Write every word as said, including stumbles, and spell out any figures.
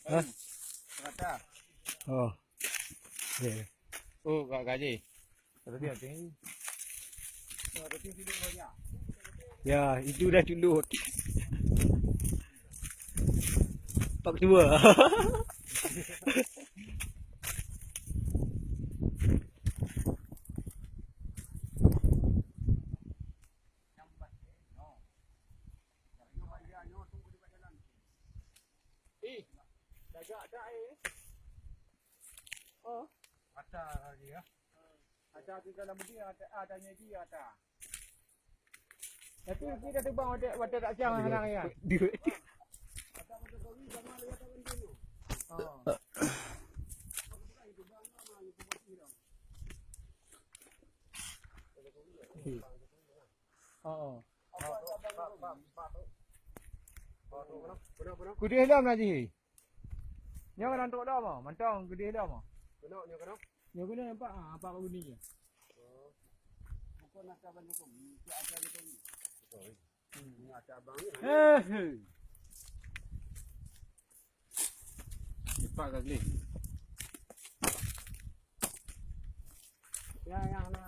Hah? Rata. Oh. Ya. Oh, Kak Gaji. Rata dia tinggi. Ya, itu dah culuk. Pak Ketua. Ih, lagak dak eh. Oh. Ata lagi ya. Ata tu dalam dia, ata, ata nya dia, ata. Tapi kita tu bang, watak, watak tak siang hari ya. Dua. Oh. Oh. Kudeh lom lagi. Nyoe kan trok dah mah, mantong kudeh dah mah. Kena nyoe kena. Nyoe kena nampak ah, nampak kat gunung je. Bukan nak kawan hukum, nak ada hukum. Ini ada abang ni. Eh. Cepat kali. Ya, ya, ya.